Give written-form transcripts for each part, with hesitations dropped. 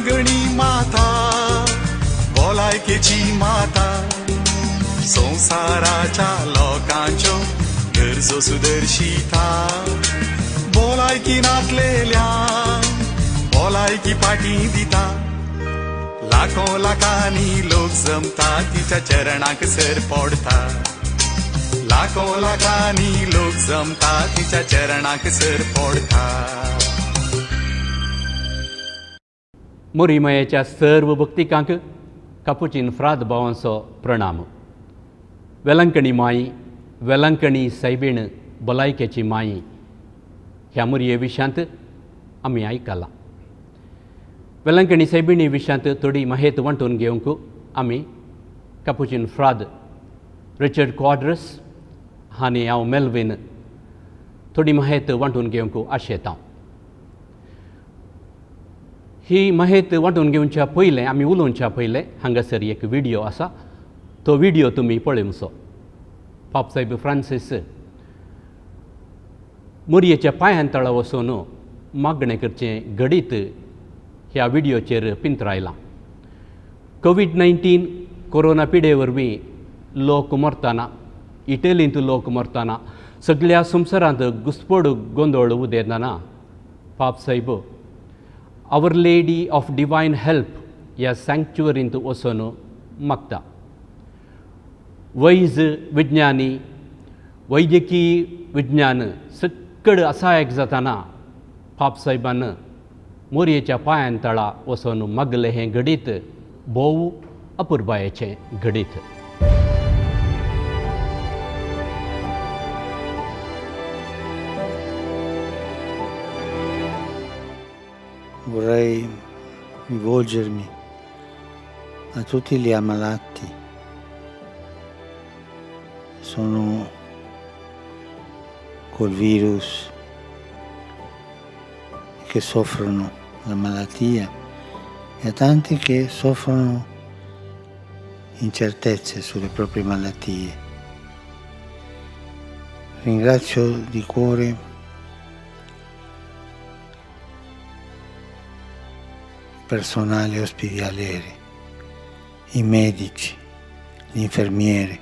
वेलंगणी माता, भलायकेची माता, संवसाराच्या लोकांच्यो गरजो सुदर्शिता, भलायकी नातलेल्या भलायकी पाटी दिता, लाखो लाखांनी लोक जमता तिच्या चरणाक सर पडता, लाखो लाखांनी लोक जमता तिच्या चरणाक सर पडता. मोरीमायेच्या सर्व भक्तिकांक कापुचीन फ्राद भावांचो प्रणाम. वेलंकणी माई, वेलंकणी सायबीण, भलायकेची माई ह्या मोरये विशयांत आमी आयकलां. वेलंकणी सायबिणी विशयांत थोडी माहेत वांटून घेवंक आमी कापुचीन फ्राद रिचर्ड क्वाड्रस आनी हांव मेल्वीन थोडी माहेत वांटून घेवंक आशेतां. ही माहेत वांटून घेवच्या पयलें, आमी उलोवच्या पयलें हांगासर एक व्हिडियो आसा, तो व्हिडियो तुमी पळोवचो. पाप साहेब फ्रांसीस मोरयेच्या पांयान तळा वचून मागणें करचें घडीत ह्या व्हिडियोचेर पिंतरायलां. कोवीड-19 कोरोना पिडे वरवीं लोक मरतना, इटलींत लोक मरतना, सगळ्या संवसारांत घुस्पड गोंदळ उदेतना पाप साहेब our lady of divine help ह्या सँक्च्युअरींत वचून मागता. वैज विज्ञानी, वैद्यकीय विज्ञान सक्कड असायक जातना पाप साहेबान मोरयेच्या पांयान तळा वचून मागलें हें घडीत भोव अपुरबायेचें घडीत. Vorrei rivolgermi a tutti gli ammalati. Sono col virus, che soffrono la malattia e a tanti che soffrono incertezze sulle proprie malattie. Ringrazio di cuore il personale ospedaliere, i medici, gli infermieri,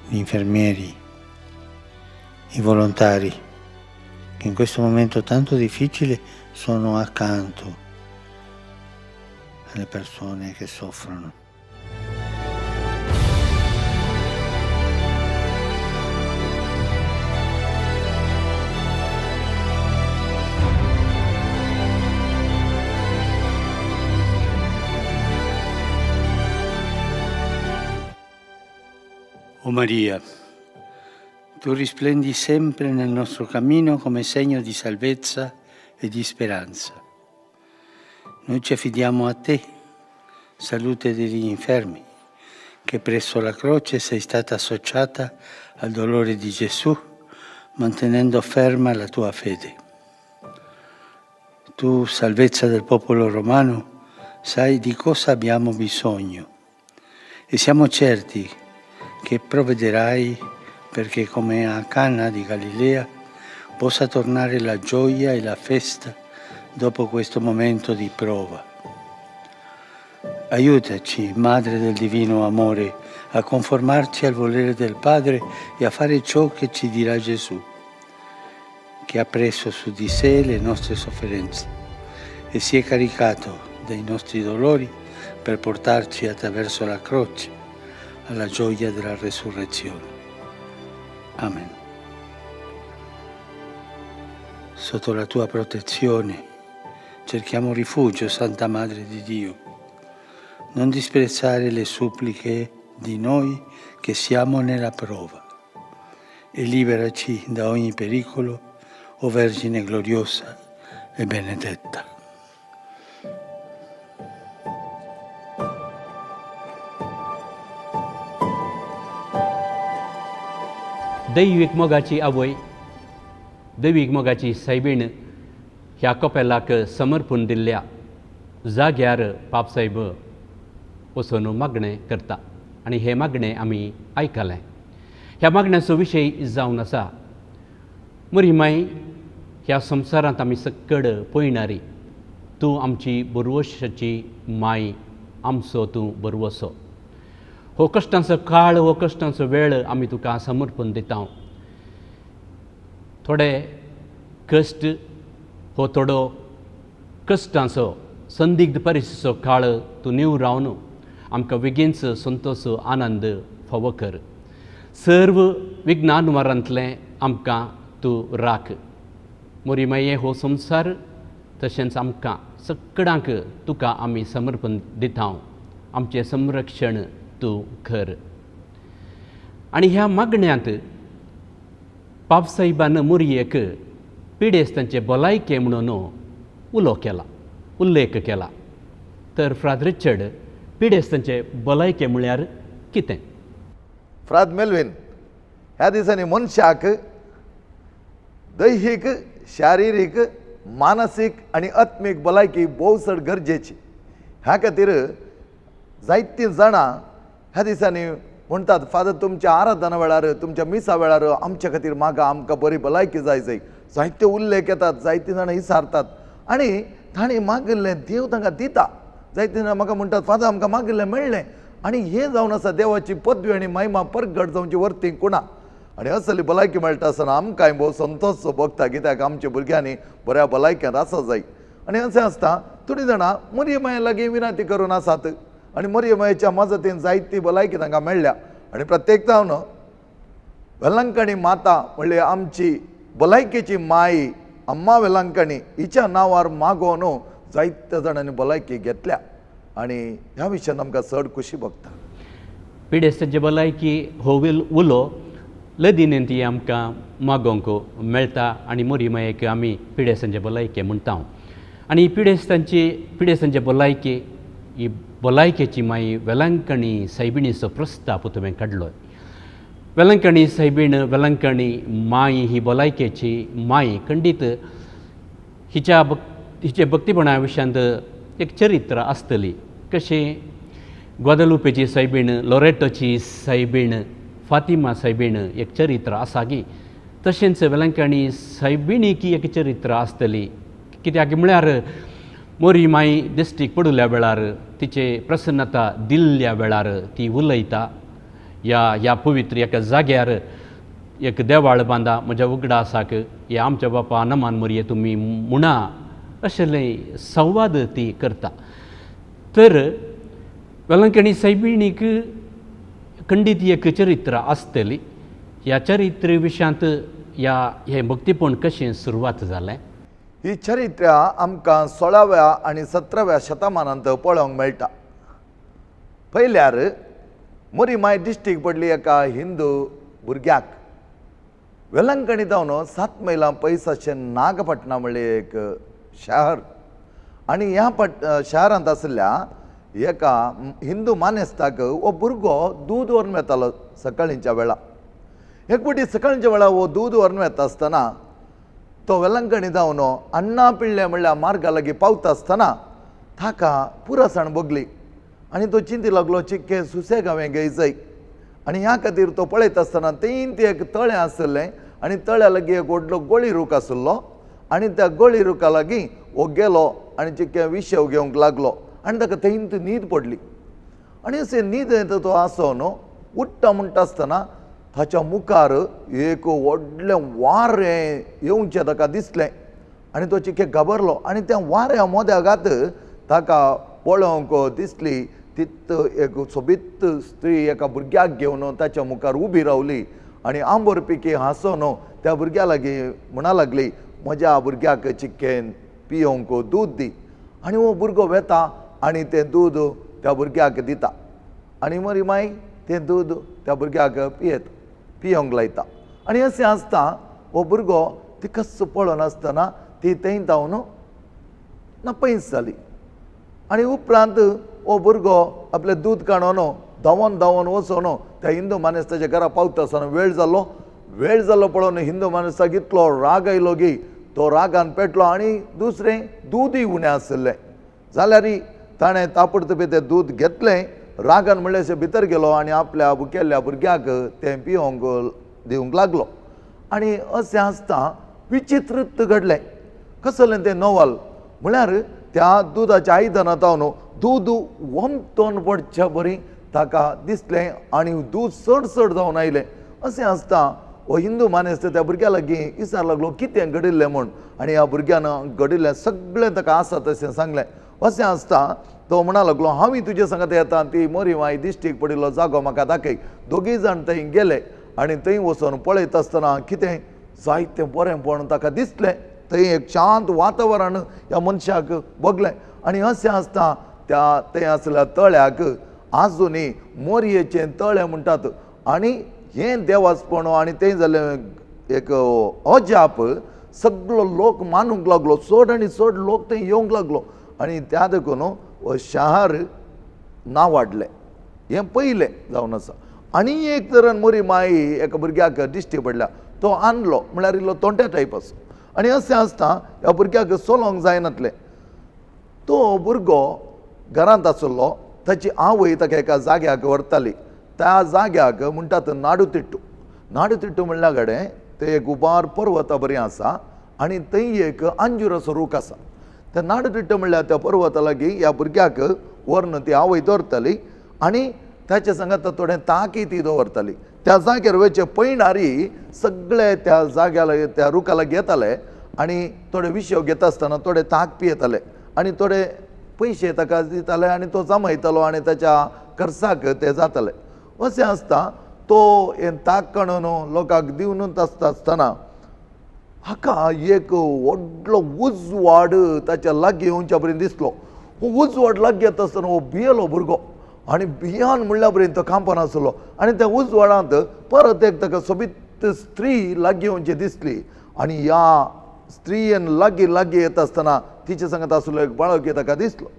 gli infermieri, i volontari che in questo momento tanto difficile sono accanto alle persone che soffrono. O Maria, tu risplendi sempre nel nostro cammino come segno di salvezza e di speranza. Noi ci affidiamo a te, salute degli infermi, che presso la croce sei stata associata al dolore di Gesù, mantenendo ferma la tua fede. Tu, salvezza del popolo romano, sai di cosa abbiamo bisogno e siamo certi che provvederai perché, come a Cana di Galilea, possa tornare la gioia e la festa dopo questo momento di prova. Aiutaci, Madre del Divino Amore, a conformarci al volere del Padre e a fare ciò che ci dirà Gesù, che ha preso su di sé le nostre sofferenze e si è caricato dei nostri dolori per portarci attraverso la croce alla gioia della resurrezione. Amen. Sotto la tua protezione cerchiamo rifugio, Santa Madre di Dio. Non disprezzare le suppliche di noi che siamo nella prova e liberaci da ogni pericolo, o Vergine gloriosa e benedetta. दैवीक मोगाची आवय, दैवीक मोगाची सायबीण ह्या कपेलाक समर्पून दिल्ल्या जाग्यार पापसाहेब वचून मागणें करता आनी हें मागणें आमी आयकलें. ह्या मागण्याचो विशय जावन आसा मोरी माई ह्या संवसारांत आमी सक्कड पळयणारी तूं आमची बरवशाची माय, आमचो तूं बरवसो. हो कश्टांचो काळ, हो कश्टांचो वेळ आमी तुका समर्पण दिता. थोडे कश्ट, हो थोडो कश्टांचो संदिग्ध परिस्थितीचो काळ तूं निवरावन आमकां बेगीनच संतोश आनंद फावो कर. सर्व विज्ञानवारांतलें आमकां तूं राख. मोरी माये, हो संवसार तशेंच आमकां सगळ्यांक तुका आमी समर्पण दिता. आमचें संरक्षण तूं कर. आनी ह्या मागण्यांत पापसाहेबान मोरयेक पिडेस्तांचे भलायके म्हणून उलो केला, उल्लेख केला. तर फ्राद रिचर्ड, पिडेस्तांचे भलायके म्हळ्यार कितें? फ्राद मेलवीन, ह्या दिसांनी मनशाक दैहीक, शारिरीक, मानसीक आनी आत्मीक भलायकी भोव चड गरजेची. ह्या खातीर जायतीं जाणां ह्या दिसांनी म्हणटात, फादर, तुमच्या आराधना वेळार, तुमच्या मिसा वेळार आमच्या खातीर मागा, आमकां बरी भलायकी जाय जाय. जायते उल्लेख येतात, जायतीं जाणां विचारतात आनी तांणी मागिल्लें देव तांकां दिता. जायतीं जाणां म्हाका म्हणटात, फादर, आमकां मागिल्लें मेळ्ळें. आनी हें जावन आसा देवाची पदवी आनी महिमा परगट जावची वर्ती कुणा. आनी असली भलायकी मेळटा आसतना आमकांय भोव संतोश भोगता, कित्याक आमच्या भुरग्यांनी बऱ्या भलायक्यांत आसा जाय. आनी अशें आसता, थोडीं जाणां मरिय माये लागीं विनंती करून आसात आनी मरिय मायेच्या मजतीन जायती भलायकी तांकां मेळ्ळ्या. आनी प्रत्येक जावन वेलंकणी माता म्हणल्यार आमची भलायकेची माई अम्मा वेलंकणी हिच्या नांवार मागोवन जायत्या जाणांनी भलायकी घेतल्या आनी ह्या विशयान आमकां चड खुशी भोगता. पिडेस्तांची भलायकी हो उलो लदीनेन ती आमकां मागोवंक मेळटा आनी मोरी मायेक आमी पिडेस्तांचे भलायके म्हणटा. आनी पिडेस्तांचे भलायकी ही भलायकेची माई वेलंकणी सायबिणीचो प्रस्ताप तुवें काडलो. वेलंकणी सायबीण, वेलंकणी माई ही भलायकेची माई खंडीत हिच्या हिचे भक्तीपणा विशयांत एक चरित्र आसतली. कशें ग्वादलुपेची सायबीण, लोरेटोची सायबीण, फातिमा सायबीण एक चरित्र आसा गी, तशेंच वेलंकणी सायबिणीक एक चरित्र आसतली. कित्याक म्हळ्यार मोरी माई दिश्टीक पडिल्ल्या वेळार, तिचे प्रसन्नता दिल्ल्या वेळार ती उलयता, ह्या ह्या पवित्र एका जाग्यार एक देवाळ बांदा म्हज्या उगडासाक, हे आमच्या बापा नमान मोरये तुमी म्हणा, अशें संवाद ती करता. तर वेलंकणी सायबिणीक खंडीत एक चरित्र आसतली. ह्या चरित्र विशयांत ह्या हें भक्तीपण कशें सुरवात जालें? ही चरित्र आमकां 16व्या आनी 17व्या शतमानांत पळोवंक मेळटा. पयल्यार मोरी माय दिश्टीक पडली एका हिंदू भुरग्याक. वेलंकणी जावन 7 मैलां पयस अशें नागपटना म्हणलें एक शहर आनी ह्या शहरांत आशिल्ल्या एका हिंदू मानेस्ताक हो भुरगो दूद व्हरून वेतालो सकाळींच्या वेळा. एक फावटी सकाळींच्या वेळा हो दूद व्हरून वेता आसतना तो वेलंकणी जावन अण्णा पिळ्ळे म्हणल्यार मार्गा लागीं पावता आसतना ताका पुरसाण भोगली आनी तो चिंती लागलो, चिक्के सुसेग हांवें घेयचय. आनी ह्या खातीर तो पळयता आसतना थंय एक तळें आशिल्लें आनी तळ्या लागीं एक व्हडलो गोळी रूख आशिल्लो आनी त्या गोळी रुखा लागीं हो गेलो आनी चिक्के विशेव घेवंक लागलो आनी ताका थंय न्हीद पडली. आनी अशें न्हीद तो आसोन उठ्ठा म्हणटा आसतना ताच्या मुखार एक व्हडलें वारें येवचें ताका दिसलें आनी तो चिके घाबरलो आनी त्या वाऱ्या मोद्यागात ताका पळोवंक दिसली तित एक सोबीत स्त्री एका भुरग्याक घेवन ताच्या मुखार उबी रावली आनी आंबोर पिकी हांसोन त्या भुरग्या लागीं म्हणा लागली, म्हज्या भुरग्याक चिक्केन पियोवंक दूद दी. आनी हो भुरगो वेता आनी तें दूद त्या भुरग्याक दिता आनी मरी माई तें दूद त्या भुरग्याक पियोवंक लायता. आनी अशें आसता हो भुरगो तिकाच पळोवनासतना ती थंय धांवन ना पयस जाली. आनी उपरांत हो भुरगो आपलें दूद काडून धांवन धांवन वचोन त्या हिंदू मानेस्ताच्या घरा पावता आसतना वेळ जालो. वेळ जालो पळोवन हिंदू मानेस्ताक इतलो राग आयलो की तो रागान पेटलो आनी दुसरें दूदय उणें आशिल्लें जाल्यारय ताणें तापडतपी तें दूद घेतलें. रागान म्हणल्यार अशें भितर गेलो आनी आपल्या भुकेल्ल्या भुरग्याक तें पिवंक दिवंक लागलो. आनी अशें आसता विचित्र घडलें. कसलें तें नवल म्हळ्यार त्या दुदाच्या आयदनांत जावन दूद वमतोन पडच्या बरी ताका दिसलें आनी दूद चड चड जावन आयलें. अशें आसता हो हिंदू मानेस्त त्या भुरग्या लागीं विचार लागलो कितें घडिल्लें म्हूण आनी ह्या भुरग्यान घडिल्लें सगळें ताका आसा तशें सांगलें. अशें आसता तो म्हणा लागलो हांवूय तुजे सांगात येता, ती मोरी माय दिश्टीक पडिल्लो जागो म्हाका दाखय. दोगीय जाण थंय गेले आनी थंय वचून पळयत आसतना कितें जायतें बरेंपण ताका दिसलें. थंय एक शांत वातावरण ह्या मनशाक भोगलें आनी अशें आसता त्या थंय आसल्या तळ्याक आजुनूय मोरयेचें तळें म्हणटात आनी हें देवासपण आनी तें जालें एक अजाप. सगळो लोक मानूंक लागलो, चड आनी चड लोक थंय येवंक लागलो आनी त्या देखून हो शहर नांवाडलें. हें पयलें जावन आसा. आनी एक तरेन मोरी माई एका भुरग्याक दिश्टी पडल्या, तो आणलो म्हळ्यार इल्लो तोंट्या टायप आसो आनी अशें आसता ह्या भुरग्याक चलोवंक जायनातलें. तो भुरगो घरांत आशिल्लो, ताची आवय ताका एका जाग्याक व्हरताली. त्या जाग्याक म्हणटात नाडुतिट्टू. नाडुतिट्टू म्हणल्या कडेन ते एक उबार पर्वता बरी आसा आनी थंय एक अंजुराचो रूख आसा. त्या नाडुतिट्टू म्हणल्यार त्या पर्वता लागीं ह्या भुरग्याक व्हरून ती आवय दवरताली आनी ताच्या सांगात थोडें ताकी ती दवरताली. त्या जाग्यार वयचे पयणारी सगळे त्या जाग्यार त्या रुखा लागीं येताले आनी थोडे विशय घेता आसतना थोडे ताक पियेताले आनी थोडे पयशे ताका दिताले आनी तो जमयतालो आनी ताच्या खर्चाक ते जाताले. अशें आसता तो हें ताक काडून लोकांक दिवनूच आसता आसतना हाका एक व्हडलो उजवाड ताच्या लागीं येवच्या पर्यंत दिसलो. हो उजवाड लागीं येता आसतना हो भियेलो भुरगो आनी भियान म्हणल्या पर्यंत तो कांपन आसलो आनी त्या उजवाडांत परत एक ताका सोबीत स्त्री लागीं येवची दिसली आनी ह्या स्त्रियेन लागीं लागीं येता आसतना तिचे सांगत आसलो एक बाळकी ताका दिसलो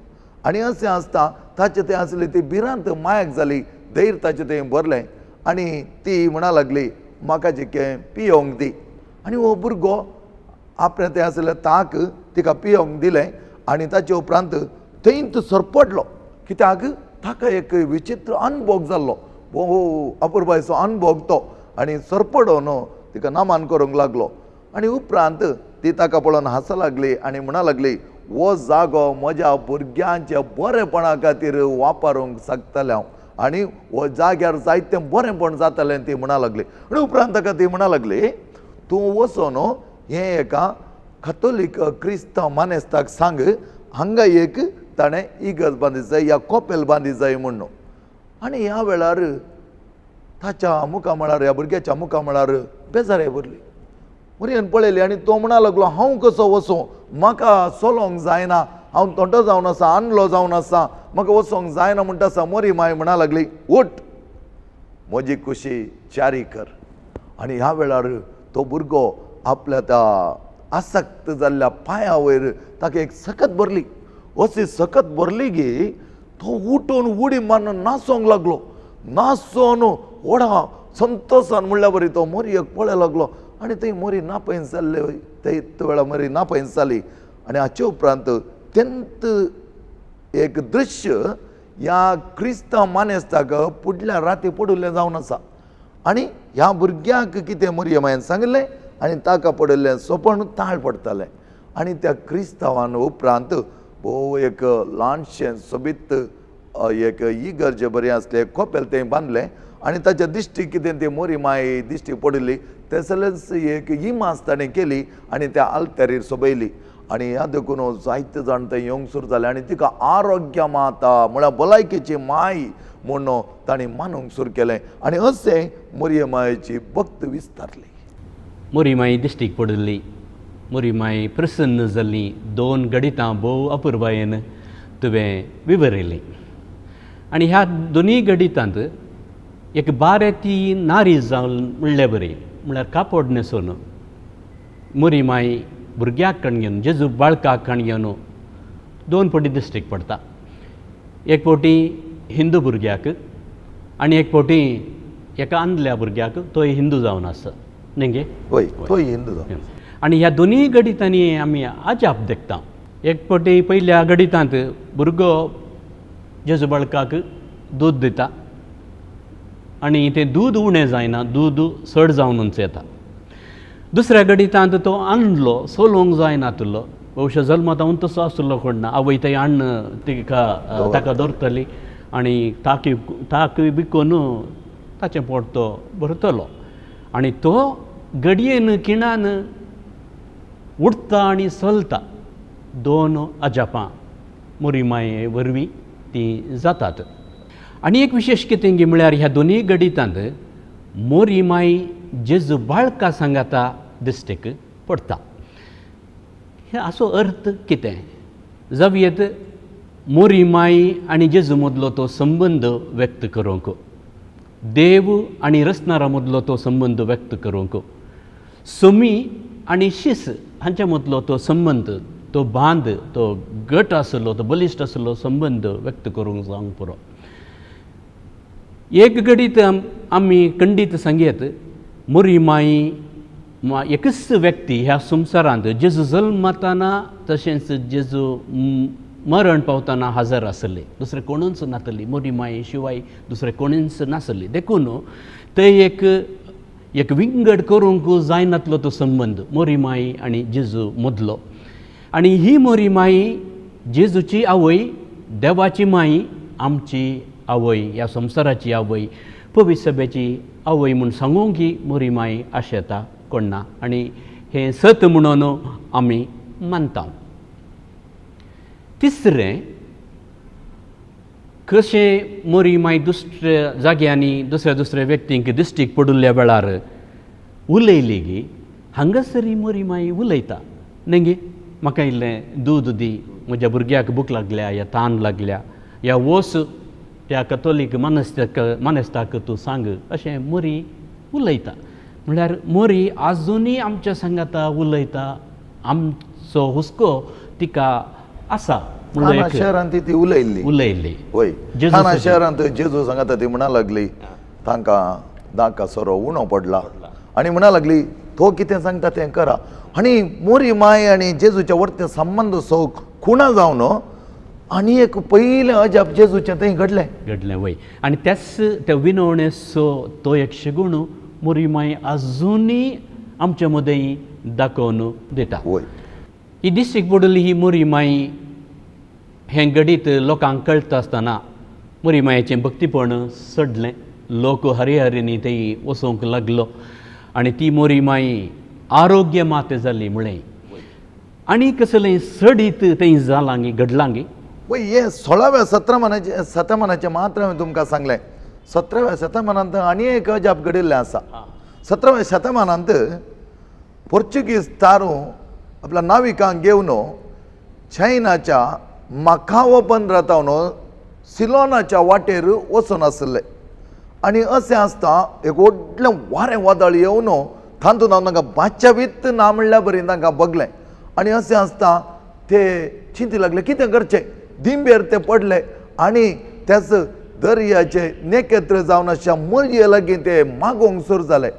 आनी अशें आसता ताचें थंय आसली ती भिरांत मायक जाली, धैर्य ताचें थंय भरलें आनी ती म्हणा लागली म्हाका जिकें पियोंक दी. आनी हो भुरगो आपणें थंय आसलें ताक तिका पियोंक दिलें आनी ताचे उपरांत थंयच सरपडलो. कित्याक ताका एक विचित्र अनभोग जाल्लो, हो अपुरबायचो अनभोग तो आनी सरपडोन तिका नामान करूंक लागलो. आनी उपरांत ती ताका पळोवन हांस लागली आनी म्हणा लागली हो जागो म्हज्या भुरग्यांच्या बरेपणा खातीर वापरूंक शकतलें हांव आनी हो जाग्यार जायतें बरेंपण जातलें ती म्हणा लागली. आनी उपरांत ताका ती म्हणा लागली तूं वचून हें एका कथोलीक क्रिस्तांव मानेस्ताक सांग हांगा एक ताणें इगर्ज बांदी जाय या कोपेल बांदी जाय म्हूण. आनी ह्या वेळार ताच्या मुखामळार ह्या भुरग्याच्या मुखामळार बेजाराय भरली. भुरग्यान पळयली आनी तो म्हणा लागलो हांव कसो वचूं, म्हाका चलोवंक जायना, हांव तोंटो जावन आसा, आनलो जावन आसा, म्हाका वचोंक जायना म्हणटा आसा. मोरी माय म्हणा लागली उठ म्हजी कुशी चारी कर. आनी ह्या वेळार तो भुरगो आपल्या त्या आसक्त जाल्ल्या पांया वयर ताका एक सकत भरली. अशी सकत भरली की तो उठून उडी मारून नाचोंक लागलो. नाचोन व्हडा संतोशान म्हणल्या बरी तो मोरयेक पळय लागलो आनी थंय मोरी नापयन जाल्ले थंय वेळार मोरी नापयन जाली. आनी हाचे उपरांत तेंत एक दृश्य ह्या क्रिस्तांव मानेस्ताक फुडल्या राती पडिल्लें जावन आसा आनी ह्या भुरग्यांक कितें मोरये मायन सांगिल्लें आनी ताका पडिल्लें सोपण ताळ पडटालें. आनी त्या क्रिस्तांवान उपरांत भोव एक ल्हानशें सोबीत एक इगर्जे बरें आसलें कोपेल तें बांदलें आनी ताच्या दिश्टीक कितें ती मोरी माय दिश्टी पडिल्ली तेसलेच एक इमाज ताणें केली आनी त्या आल्तेरीर सोबयली. आनी ह्या देखून जायते जाण थंय येवंक सुरू जाले आनी तिका आरोग्य माता म्हळ्यार भलायकेची माय म्हूण तांणी मानूंक सुरू केलें आनी अशें मोरये मायेची भक्त विस्तारली. मोरी माई दिश्टीक पडिल्ली, मोरी माई प्रसन्न जाल्ली दोन गणितां भोव अपुरबायेन तुवें विवरिल्लीं आनी ह्या दोनूय गणितांत एक बारे ती नारी जावन म्हणले बरी म्हळ्यार कापड न्हेसून मोरी माई भुरग्याक कण घेवन जेजू बाळकाक कण घेवन दोन फावटी दिश्टीक पडटा. एक फावटी हिंदू भुरग्याक आनी एक फावटी एका आंदल्या भुरग्याक तोय हिंदू जावन आसा न्ही गे? हय, तोय हिंदू जावन. आनी ह्या दोनूय गणितांनी आमी अजाप देखता. एक फावटी पयल्या गणितांत भुरगो जेजू बाळकाक दूद दिता आनी तें दूद उणें जायना, दूद चड जावनूच येता. दुसऱ्या गणितांत तो आणलो चलोवंक जायना तुलो बहुशा जल्मात हांव तसो आसलो कोण ना, आवय थंय हाडून तिका ताका दवरतली आनी ताकी ताक विकून ताचें पोट तो भरतलो आनी तो घडयेन खिणान उठता आनी चलता. दोन अजापां मोरी माये वरवीं तीं जातात. आनी एक विशेश कितें म्हळ्यार ह्या दोनूय घडितांत मोरी माय जेजू बाळका सांगाता दिश्टीक पडटा. हे हाचो अर्थ कितें जावयेत, मोरी माय आनी जेजू मदलो तो संबंद व्यक्त करूंक, देव आनी रचणारा मदलो तो संबंद व्यक्त करूंक, सोमी आनी शीस हांच्या मदलो तो संबंद, तो बांद, तो गट आसलो, तो बलिश्ट आसलो संबंद व्यक्त करूंक जावंक पुरो. एक घडीत आमी खंडीत सांगयत, मोरी माई एकच व्यक्ती ह्या संवसारांत जेजू जल्मताना तशेंच जेजू मरण पावतना हजर आसले, दुसरें कोणूच नासली, मोरी माई शिवाय दुसरें कोणूच नासली. देखून ते एक एक विंगड करूंक जायनातलो तो संबंद मोरी माई आनी जेजू मदलो. आनी ही मोरी माई जेजूची आवय, देवाची माई, आमची आवय, ह्या संवसाराची आवय, पवित्र सभेची आवय म्हूण सांगूंक ही मोरी माई आशेता कोण ना आनी हें सत म्हणून आमी मानता. तिसरें, कशें मोरी माई दुसऱ्या जाग्यांनी दुसऱ्या दुसऱ्या व्यक्तींक दिश्टीक पडिल्ल्या वेळार उलयली गी, हांगासर मोरी माई उलयता न्ही, म्हाका इल्लें दूद दी, म्हज्या भुरग्याक भूक लागल्या या तान लागल्या, या वोस त्या कथोलीक मानस्ताक मानेस्ताक तूं सांग, अशें मोरी उलयता. म्हणल्यार मोरी आजुनूय आमच्या सांगाता उलयता, आमचो हुस्को तिका आसा. काना शहरांत ती उलयल्ली, उलयल्ली वय काना शहरांत जेजू सांगाता ती म्हणा लागली, तांकां दाका सोरो उणो पडला आनी म्हणा लागली तो कितें सांगता तें करा. आनी मोरी माय आनी जेजूच्या वरते संबंद सो खुणा जावन आनी एक पयलें अजाप जेजूचें थंय घडलें घडलें वय. आनी त्याच त्या विनवणेचो तो एक शेगूण मोरी माय आजुनूय आमचे मदें दाखोवन दिता. वय ही दिश्टीक पडिल्ली ही मोरी माई हें घडीत लोकांक कळटा आसतना मोरी मायेचें भक्तीपण चडलें, लोक हरिहरींनी थंय वचूंक लागलो आनी ती मोरी माई आरोग्य माते जाली म्हळें आनी कसलें सडीत थंय जालां गी, घडलां गी. वय हें 16व्या सत्रमानाचें शतमानाचें मात्र हांवें तुमकां सांगलें. 17व्या शतमानांत आनी एक अजाप घडिल्लें आसा. 17व्या शतमानांत पोर्चुगीज तारू आपल्या नाविकांक घेवन चायनाच्या माकाओ बंदरांत सिलोनाच्या वाटेर वचून आसले आनी अशें आसता एक व्हडलें वारें वादळ येवन तातूंत हांव तांकां बाच्यावीत ना म्हणल्या बरी तांकां बगलें. आनी अशें आसता ते चिंती लागले कितें करचें, दिंबेर ते पडले आनी त्याच दर्याचे नेकेत्र जावन अशा मरये लागीं ते मागोवंक सुरू जाले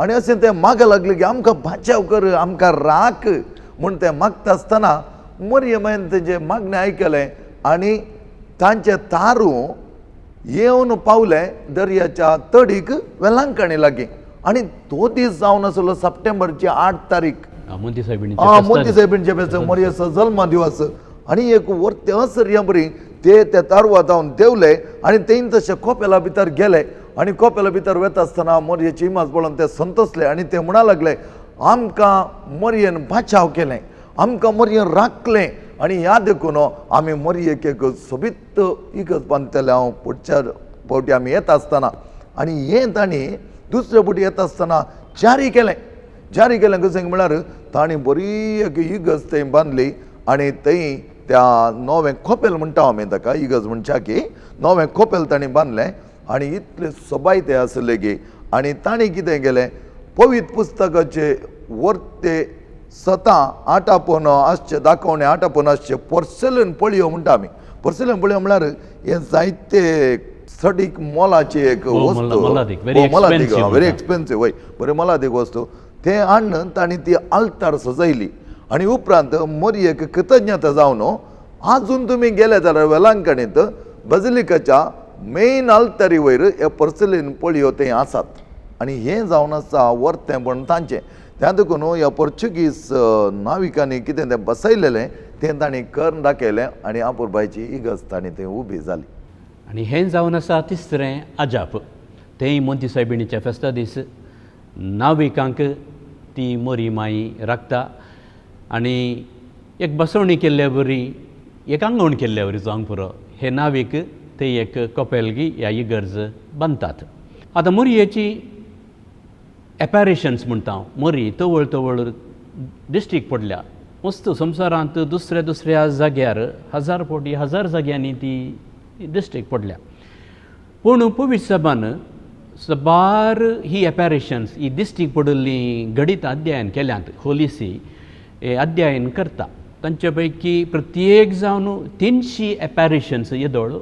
आनी अशें ते मागो लागले की आमकां बाचाव कर, आमकां राख म्हूण ते मागता आसतना मरये मायन तेजें मागणें आयकलें आनी तांचे तारू येवन पावले दर्याच्या तडीक वेलांकणी लागीं. आनी तो दीस जावन आसलो सप्टेंबरची 8 तारीख, मोती सायबिणीचें मोती सायबिणीचें फेस्त, मोरयेचो जल्म दिवस. आनी एक वर्ते असर्या बरी ते त्या तारवा जावन देंवले आनी तें तशे कोपेला भितर गेले आनी कोपेला भितर वता आसतना मोरयेची इमाज पळोवन ते संतोसले आनी ते म्हणा लागले आमकां मोरयेन बाचाव केलें, आमकां मोरयेन राखलें आनी ह्या देखून आमी मोरयेक एक सोबीत इगर्ज बांदतले हांव पुढच्या फावटी आमी येता आसतना. आनी हें तांणी दुसरे फावटी येता आसतना जारी केलें. जारी केलें कशें म्हळ्यार तांणी बरी एक इगर्ज थंय बांदली आनी थंय त्या नवें कोपेल म्हणटा आमी ताका इगर्ज म्हणच्या की नवें कोपेल तांणी बांदलें आनी इतलें सोबाय तें आसलें की. आनी तांणी कितें केलें, पवित्र पुस्तकाचे वर्ते सतां आटापोन आसचे दाखोवणे आटापोन आसचे पोर्सेलन पळयो म्हणटा आमी. पोर्सेलन पळयो म्हळ्यार हें जायते सडीक मोलाची एक वस्तू, मोलादीक, व्हेरी एक्सपेन्सीव, वय बरी मोलादीक वस्तू तें हाडून तांणी ती आल्तार सजयली. आनी उपरांत मोरयेक कृतज्ञता जावन आजून तुमी गेले जाल्यार वेलांकणींत बजलिकाच्या मेन आल्तारी वयर हे पोर्सेलीन पळयो थंय आसात. आनी हें जावन आसा वर्तेंपण तांचें. त्या देखून ह्या पोर्चुगीज नाविकांनी कितें तें बसयलेलें तें तांणी करून दाखयलें आनी आपुरबायची इगर्ज तांणी थंय उबी जाली. आनी हें जावन आसा तिसरें अजाप. तेंय मोंती सायबिणीच्या फेस्ता दीस नाविकांक ती मोरी माई राखता आनी एक बसवणी केल्ल्या वरी, एक आंगवण केल्ल्या वरी जावंक पुरो हे नावीक ते एक कपेलगी ह्या इगर्ज बांदतात. आतां मोरयेची एपॅरिशन्स म्हणटा हांव, मोरी तवळ तवळ दिश्टीक पडल्या वस्तू संवसारांत दुसऱ्या दुसऱ्या जाग्यार हजार फावटी हजार जाग्यांनी ती दिश्टीक पडल्या. पूण पवित्र सभान सबार ही एपॅरिशन्स ही दिश्टीक पडिल्लीं घडीत अध्ययन केल्यांत. होलिसी हे अध्ययन करता. तांचे पैकी प्रत्येक जावन 300 एपॅरिशन्स येदोळ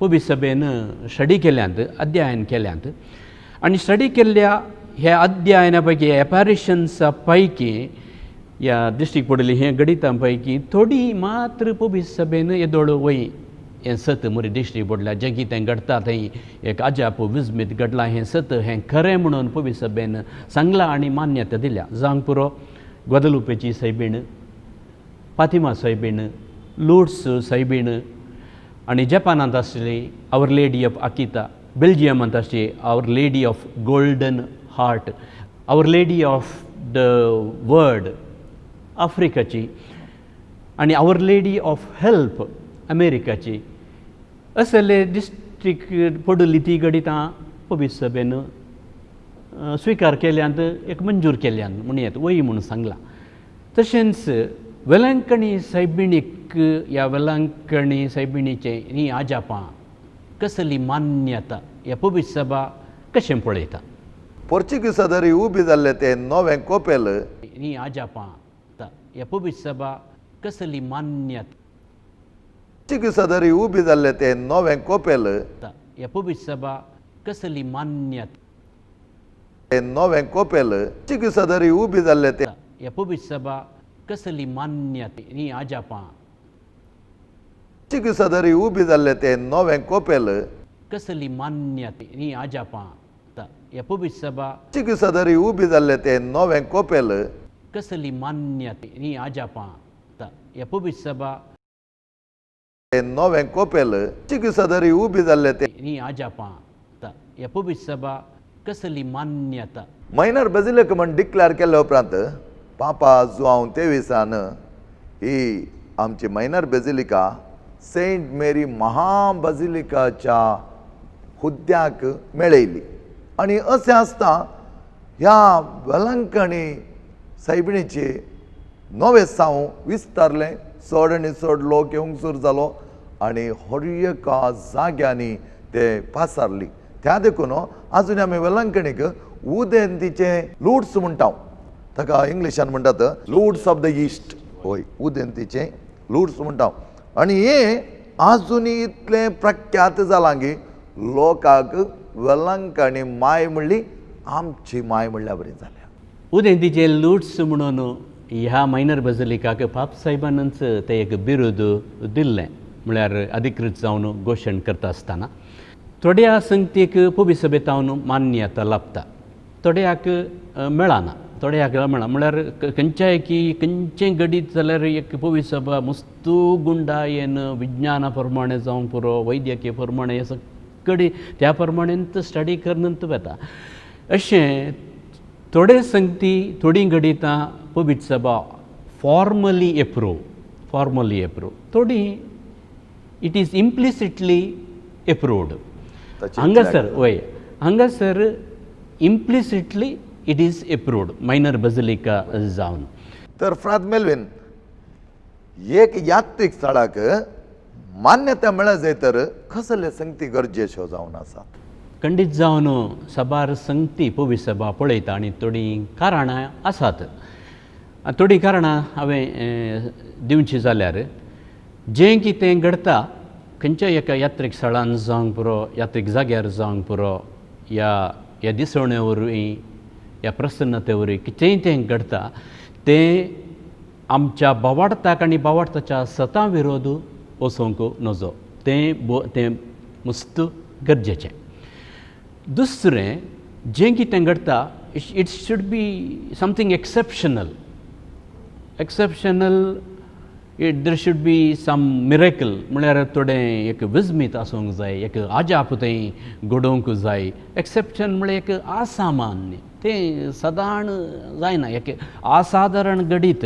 पवित्र सभेन स्टडी केल्यांत, अध्ययन केल्यांत. आनी स्टडी केल्ल्या ह्या अध्ययना पैकी एपॅरिशन्सा पैकी ह्या दिश्टीक पडिल्ली हे गणितां पैकी थोडी मात्र पवित्र सभेन येदोळ वय हें सत मोरी दिश्टी पडल्या. जें कितें घडटा थंय एक अजाप विस्मीत घडलां हें सत, हें खरें म्हणून पवित्र सभेन सांगलां आनी मान्यता दिल्या. जावंक पुरो ग्वादलुपेची सैबीण, फातिमा सैबीण, लुड्स सैबीण आनी जपानांत आसली our lady of Akita, बेल्जियमांत आसली our lady of golden heart, our lady of the word आफ्रिकाची आनी our lady of help अमेरिकाची. असले दिश्टीक पडिल्ली ती घडितां पवित्र सभेन स्विकार केल्यांत, एक मंजूर केल्यान म्हणयेत वय म्हणून सांगलां. तशेंच वेलंकणी सायबिणीक ह्या वेलंकणी सायबिणीचें हीं आजापां कसली मान्यता ह्या पवित्र सभा कशें पळयता? पोर्चुगीसा दरी उबी जाल्लें तें नवें कोपेल हीं आजापां ह्या पवित्र सभा कसली मान्यता पोर्चुगीसा दरी उबी जाल्लें तें नवें कोपेल ह्या पवित्र सभा कसली मान्यता तें नवें कोपेल पोर्चुगीसा दरी उबी जाल्लें तें ह्या पवित्र सभा कसली मान्यता हीं आजापां पोर्चुगीसा दरी उबी जाल्लें तें नवें कोपेल कसली मान्यता हीं आजापां ह्या पवित्र सभा पोर्चुगीसा दरी उबी जाल्लें तें नवें कोपेल कसली मान्यता हीं आजापां ह्या पवित्र सभा तें नवें कोपेल पोर्चुगीसा दरी उबी जाल्लें तें हीं आजापां ह्या पवित्र सभा कसली मान्यता. मायनर बेजिलिका म्हण डिक्लेअर केल्या उपरांत पापा जुआंव तेविसान ही आमची मायनर बेजिलिका सेंट मेरी महाबजिलिकाच्या हुद्द्याक मेळयली. आनी अशें आसता ह्या वेलंकणी सायबिणीचे नवें साव विस्तारलें, चड आनी चड लोक येवंक सुरू जालो आनी हर एका जाग्यांनी ते पासारली. त्या देखून आजून आमी वेलंकणीक उदेंतीचे लुड्स म्हणटा, ताका इंग्लिशान म्हणटात लुड्स ऑफ the east. हय, उदेंतीचे लुड्स म्हणटा. आनी हें आजुनूय इतलें प्रख्यात जालां की लोकांक वेलंकणी माय म्हणली आमची माय म्हणल्या बरी जाल्या. उदेंतीचे लुड्स म्हणून ह्या मायनर बजलिकाक पाप साहेबानच ते एक बिरुद दिल्लें, म्हळ्यार अधिकृत जावन घोशण करता आसतना थोड्या संगतीक पवित्र सभेतावन मान्यता लाभता, थोड्याक मेळना, थोड्याक मेळना. म्हळ्यार खंयच्याय की खंयचें घडीत जाल्यार एक पवित्र सभा मस्तू गुंडायेन विज्ञाना प्रमाणें जावंक पुरो, वैद्यकीय प्रमाणें सगळी त्या प्रमाणें स्टडी करून वता. अशें थोडे संगती थोडीं घडितां पवित्र सभा फॉर्मली एप्रूव, फॉर्मली एप्रूव, थोडीं it is implicitly approved. हांगासर वय हांगासर implicitly it is approved minor basilica जावन. तर फ्राद मेलवीन एक यात्रीक स्थळाक मान्यता मेळत जाय तर कसले संगती गरजेच्यो जावन आसात? खंडीत जावन साबार संगती पवित्र सभा पळयता आनी थोडीं कारणां आसात. थोडीं कारणां हांवें दिवचीं जाल्यार जें कितें घडटा खंयच्या एका यात्रीक स्थळान जावंक पुरो, यात्रीक जाग्यार जावंक पुरो, ह्या ह्या दिसवणे वरवीं ह्या प्रसन्नते वरवीं कितेंय तें घडटा तें आमच्या बावाडताक आनी बावाडताच्या सतां विरोध वचोंक नजो, तें तें मस्त गरजेचें. दुसरें जें कितें घडटा It should be something exceptional. Exceptional, it there should be some miracle, म्हळ्यार थोडें एक विस्मीत आसूंक जाय, एक आजाप थंय घडोवंक जाय. एक्सेप्शन म्हळ्यार एक असामान्य, तें सदाण जायना. एक असादारण घडीत,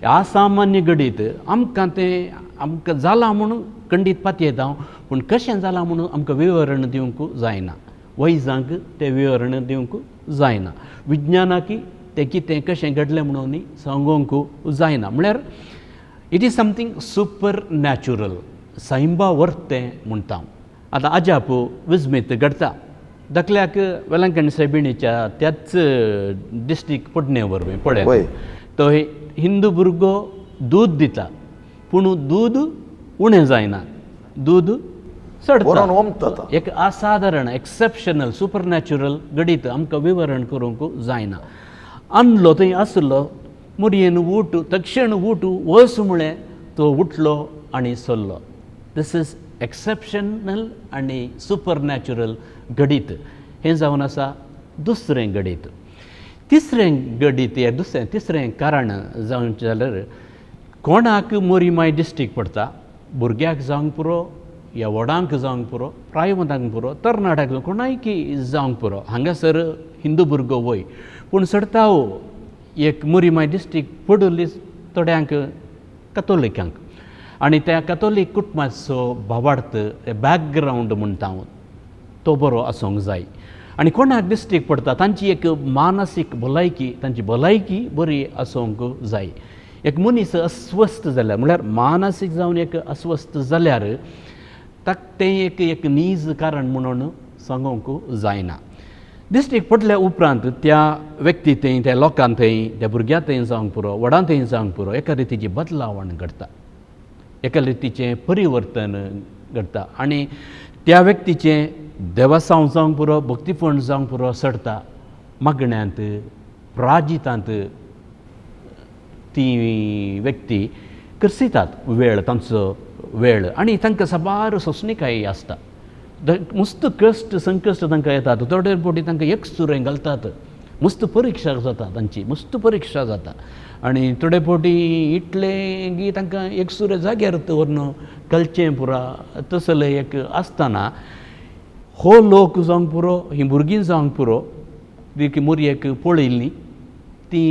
असामान्य घडीत आमकां तें आमकां जालां म्हणून खंडीत पातयेता हांव, पूण कशें जालां म्हणून आमकां विवरण दिवंक जायना. वैजांक तें विवरण दिवंक जायना, विज्ञानाकी तें कितें कशें घडलें म्हणून सांगूंक जायना. म्हळ्यार it is something supernatural, सैंबा वर्तें म्हणटा हांव. आतां अजाप विस्मीत घडटा. धाकल्याक वेलंकण सायबिणीच्या त्याच डिस्ट्रीक्ट पडणे वरवीं पळय, तो हिंदू भुरगो दूद दिता, पूण दूद उणें जायना, दूद चडटा. बरोवन ओमता. एक असाधारण, एक्सेप्शनल, सुपरनॅचुरल घडीत, आमकां विवरण करूंक जायना. आणलो थंय आसलो, मुरयेन उठ, तक्षण उठ, वच म्हळें, तो उठलो आनी सरलो. This is exceptional आनी सुपरनॅचुरल घडीत. हें जावन आसा दुसरें घडीत. तिसरें घडीत या दुसरें तिसरें कारण जावन जाल्यार, कोणाक मोरीमाय डिस्ट्रीक्ट पडटा, भुरग्याक जावंक पुरो या व्हडांक जावंक पुरो, प्रायवंतांक पुरो, तरणाट्यांक, कोणायकी जावंक पुरो. हांगासर हिंदू भुरगो वय, पूण चडता एक मोरीमाय डिस्ट्रीक्ट पडुल्ली थोड्यांक कतोलिकांक, आनी त्या कतोलीक कुटुंबाचो भावार्थ, बॅकग्रावंड म्हणटा हांव, तो बरो आसूंक जाय. आनी कोणाक डिस्ट्रीक्ट पडटा, तांची एक मानसीक भलायकी, तांची भलायकी बरी आसूंक जाय. एक मनीस अस्वस्थ जाल्यार, म्हळ्यार मानसीक जावन एक अस्वस्थ जाल्यार, ताका तें एक एक नीज कारण म्हणून सांगूंक जायना. दिश्टीक पडल्या उपरांत त्या व्यक्ती थंय, त्या लोकां थंय, त्या भुरग्यां थंय जावंक पुरो, व्हडां थंय जावंक पुरो, एका रितीची बदलावण घडटा, एका रितीचें परिवर्तन घडटा आनी त्या व्यक्तीचें देवसांव जावंक पुरो, भक्तीपण जावंक पुरो, चडता मागण्यांत, प्राजितांत ती व्यक्ती करसितात वेळ, तांचो वेळ, आनी तांकां साबार सोंसणिकाय आसता. मस्त कश्ट संकश्ट तांकां येतात. थोडे फावटी तांकां एकसुरें घालतात, मस्त परिक्षा जाता तांची, मस्त परिक्षा जाता आनी थोडे फावटी इतलें की तांकां एकसुरें जाग्यार दवरून घालचें पुरा. तसलें एक आसतना हो लोक जावंक पुरो, हीं भुरगीं जावंक पुरो, ती मोरयेक पळयल्लीं ती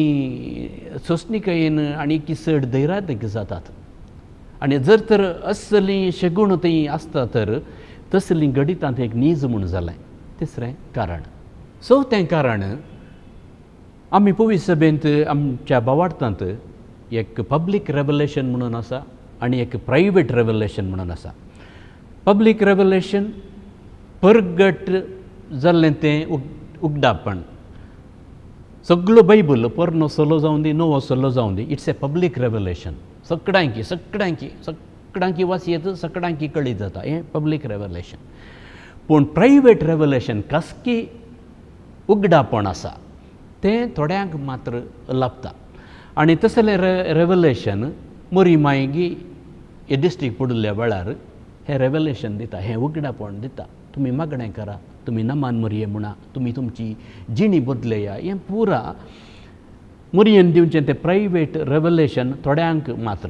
सोंसणिकायेन आनी की चड धैर्याक जातात. आनी जर तर असलीं शेगूण थंय आसता तर तसलीं घडितांत एक नीज म्हूण जालें तिसरें कारण. चवथें कारण, आमी पवित्र सभेंत आमच्या भावार्थांत एक पब्लीक रेवलेशन म्हणून आसा आनी एक प्रायवेट रेवलेशन म्हणून आसा. पब्लीक रेवलेशन, परगट जाल्लें तें उगडापण. सगळो बायबल, पोरणो सलो जावं दी, नवो सल्लो जावं दी, it's a public revelation. सगळ्यांकी सगळ्यांकी सगळ्यांकी वाचयेत, सगळ्यांकी कळीत जाता, हें पब्लीक रेवलेशन. पूण प्रायवेट रेवलेशन, खासगी उगडापण आसा, तें थोड्यांक मात्र लाबता. आनी तसलें रेवलेशन मोरी मायगी हे डिस्ट्रीक्ट पडिल्ल्या वेळार हें रेवलेशन दिता, हें उगडापण दिता. तुमी मागणें करा, तुमी नमान मोरये म्हणा, तुमी तुमची जिणी बदलया, हें पुरा मोरयेन दिवचें तें प्रायवेट रेवलेशन थोड्यांक मात्र.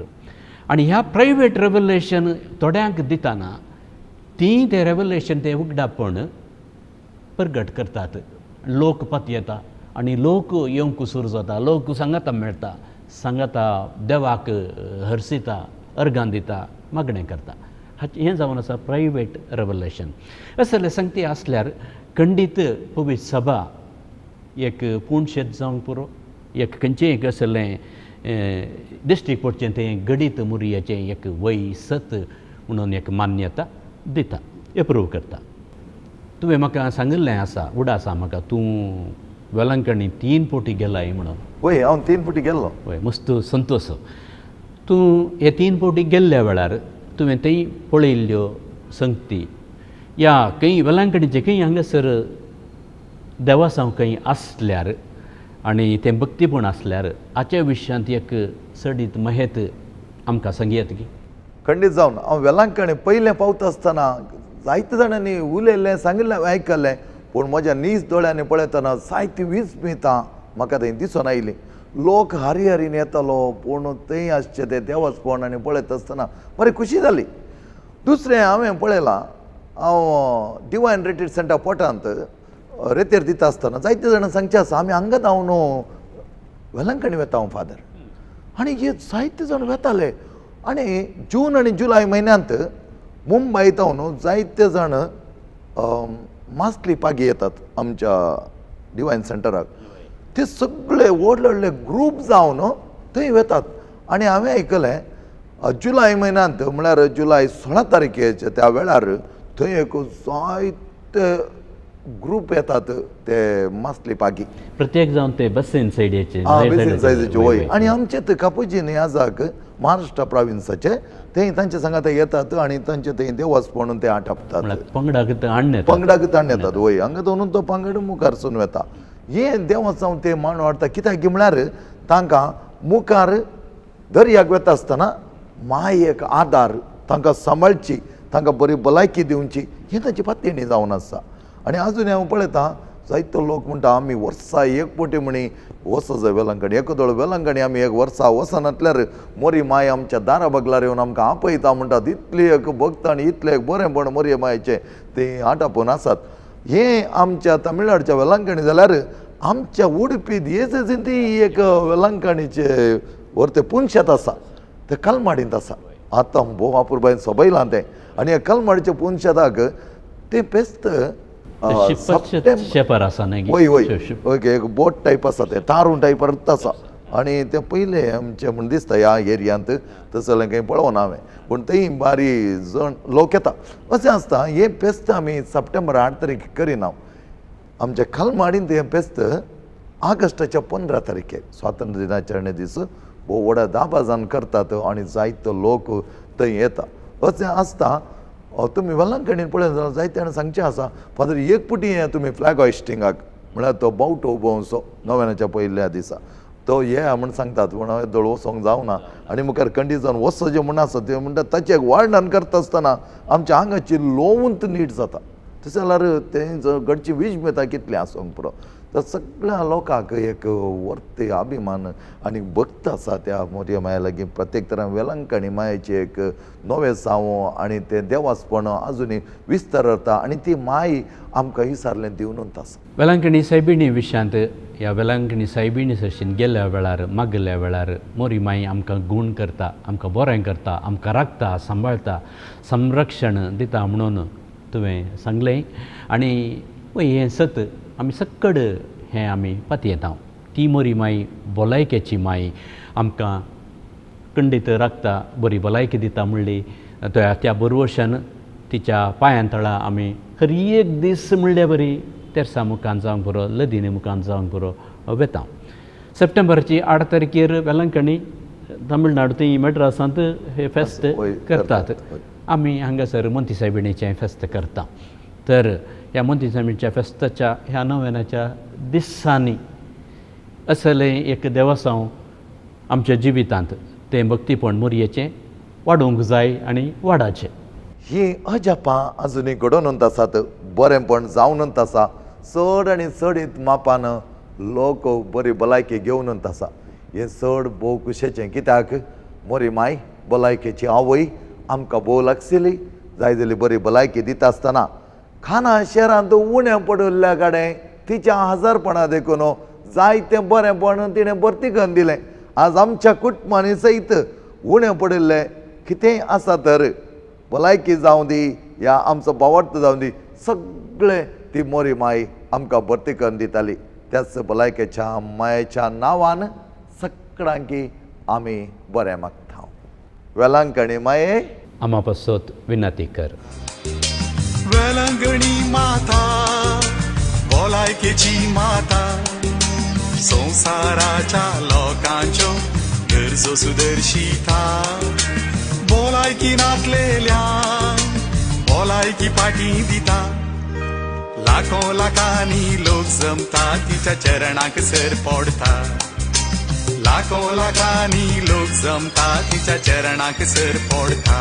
आनी ह्या प्रायवेट रेवलेशन थोड्यांक दितना ती तें रेवलेशन, तें उगडापण प्रगट करतात. लोक पतयेता आनी लोक येवंक सुरू जाता. लोक सांगाता मेळटा, सांगाता देवाक हरसिता, अर्गां दिता, मागणें करता. हाचें हें जावन आसा प्रायवेट रेवलेशन. असले संगती आसल्यार खंडीत पवित्र सभा एक पूणशेत जावंक पुरो, एक खंयचें एक असलें दिश्टीक पडचें तें घडीत मुरयेचें एक वय सत म्हणून एक मान्यता दिता, एप्रूव करता. तुवें म्हाका सांगिल्लें आसा, उडास आसा म्हाका, तूं वेलंकणी तीन फावटी गेलाय म्हणून. वय, हांव तीन फावटी गेल्लो. वय, मस्त संतोश. तूं हे तीन फावटी गेल्ल्या वेळार तुवें थंय पळयल्ल्यो संगती या खंय वेलंकणीचे खंय हांगासर देवासांव खंय आसल्यार आनी तें भक्तीपण आसल्यार, हाच्या विशयांत एक चडीत महेत आमकां सांगयत की? खंडीत जावन हांव वेलांकणी पयलें पावता आसतना जायते जाणांनी उलयल्लें, सांगिल्लें हांवें आयकल्लें. पूण म्हज्या नीज दोळ्यांनी पळयतना जायती विस्मितां म्हाका थंय दिसून आयली. लोक हारी हारीन येतालो, पूण थंय आसचे ते देवस्पण आनी पळयता आसतना बरी खुशी जाली. दुसरें हांवें पळयलां, हांव डिवायन रिट्रीट सेंटर पोटांत रेतेर दिता आसतना जायते जाणां सांगचें आसा, आमी हांगा धांवन वेलंकणी वेता हांव फादर. आनी हे जायते जाण वेताले. आनी जून आनी जुलय म्हयन्यांत मुंबय थावन जायते जाण मासली पागी येतात आमच्या डिवायन सेंटराक. ते सगळे व्हडले व्हडले ग्रूप जावन थंय वेतात. आनी हांवें आयकलें जुलय म्हयन्यांत म्हळ्यार जुलय 16 तारखेच्या त्या वेळार थंय एक जायते ग्रूप येतात ते मासली पागी. प्रत्येक जावन ते बसीन सायडीचे, बेसीन सायजीचे वय. आनी आमचे ते कापुजीन याजाक महाराष्ट्र प्राविन्साचे ते तांचे सांगात येतात आनी तांचे थंय देवस्पण ते आटापतात. पंगडाक हाडून पंगडाक ताण येतात वय. हांगा दोनून तो पंगड मुखार सून वेता. हे देवस्तांव ते मांड वाडटा कित्याक म्हळ्यार तांकां मुखार दर्याक वेता आसतना माय एक आदार, तांकां सांबाळची, तांकां बरी भलायकी दिवची, ही तांची पातयणी जावन आसा. आनी आजून हांव पळयतां जायतो लोक म्हणटा आमी वर्सा एक पटी म्हणी वचो जाय वेलंकणी, एकदोळ वेलंकणी आमी एक वर्सा वचनातल्यार मोरी माय आमच्या दारा बगलार येवन आमकां आपयता म्हणटात. इतली एक भक्त आनी इतलें एक बरेंपण मोरये मायचें तें आटापून आसात. हें आमच्या तमिळनाडच्या वेलंकणी जाल्यार आमच्या उडपी दियेसेसीन ती एक वेलंकणीचे व्हरते पुनशेत आसा, तें कलमाडींत आसा. आतां भोव अपुरबायेन सोबयलां तें. आनी ह्या कलमाडीच्या पुनशेताक तें फेस्त शेपर आसा न्ही, वय वय ओके, एक बोट टायप आसा तें, तारूं टायप आसा. आनी तें पयलें आमचें म्हण दिसता ह्या एरियांत तसलें कांय पळोवना हांवें, पूण थंय बारी जण लोक येता. अशें आसता हें फेस्त आमी सप्टेंबर 8 तारखेक करिना. आमच्या कलमाडींत हें फेस्त ऑगस्टाच्या 15 तारखेक स्वातंत्र्य दिनाचरणे दीस भोव व्हडा दाबाजान करतात आनी जायतो लोक थंय येता. अशें आसता तुमी वेलंकणीन पळयत जाल्यार जायते जाणां सांगचें आसा, फादर एक पुटी ये तुमी फ्लॅग हॉयस्टिंगाक, म्हळ्यार तो बावटो उबोवचो नव्यानाच्या पयल्या दिसा तो ये म्हण सांगतात, पूण हांवें दोळ वचोंक जावना. आनी मुखार कंडिशन वचचें म्हण आसा तें म्हणटा ताचें एक वर्णन करता आसतना आमच्या आंगाची लोवंत नीट जाता. तशें जाल्यार तें घडची वीज मेळटा कितलें आसूंक पुरो. तर सगळ्या लोकांक एक वर्ते अभिमान आनी भक्त आसा त्या मोरये माया लागीं. प्रत्येक तरान वेलंकणी मायेची एक नवें सावो आनी तें देवासपण आजुनूय विस्तार जाता आनी ती माय आमकां विसारलें दिवनूच आसा. वेलंकणी सायबिणी विशयांत ह्या वेलंकणी सायबिणी सरशीन गेल्ल्या वेळार मागल्या वेळार मोरी माई आमकां गूण करता, आमकां बरें करता, आमकां राखता, सांबाळटा, संरक्षण दिता म्हणून तुवें सांगलें. आनी हें सत आमी सक्कड हें आमी पातयेता. ती मोरी माई भलायकेची माई आमकां खंडीत राखता, बरी भलायकी दिता म्हणली त्या बरवशान तिच्या पांयां तळा आमी हर एक दीस म्हणल्या बरी तेरसा मुखान जावंक पुरो, लदीने मुखान जावंक पुरो वेता. सप्टेंबरची 8 तारखेर वेलंकणी तमिळनाडू थंय मड्रासांत हे फेस्त करतात. आमी हांगासर मोंती सायबिणीचें फेस्त करता. तर ह्या मोंती सायबिणीच्या फेस्ताच्या ह्या नव्यानाच्या दिसांनी असलें एक देवसांव आमच्या जिवितांत तें भक्तीपण मोरयेचें वाडोवंक जाय आनी वाडाचें. ही अजापां आजुनूय घडोवन आसात, बरेंपण जावन आसा. चड आनी चडीत मापान लोक बरी भलायकी घेवन आसा. हें चड भोव खुशेचें, कित्याक मोरी माय भलायकेची आवय आमकां भोव लागशिल्ली, जाय जाली बरी भलायकी दिता आसतना खाना शहरांत उणें पडिल्ल्या कडेन तिच्या हजारपणा देखून जायतें बरेंपण तिणें भरती करून दिलें. आज आमच्या कुटुंबांनी सयत उणें पडिल्लें कितेंय आसा तर भलायकी जावं दी या आमचो भावार्थ जावं दी, सगळें ती मोरी माई आमकां भरती करून दिताली. त्याच भलायकेच्या मायेच्या नांवान सगळ्यांकी आमी बरें मागता. वेलंकणी माये आमा पासत विनंती कर. वेलंगणी माता भलायकेची माता, संवसाराच्या लोकांच्यो गरजो सुदर्शिता, भलायकी नातलेल्या भलायकी पाटी दिता, लाखो लाखांनी लोक जमता तिच्या चरणाक सर पडता, लाखो लाखांनी लोक जमता तिच्या चरणाक सर पडता.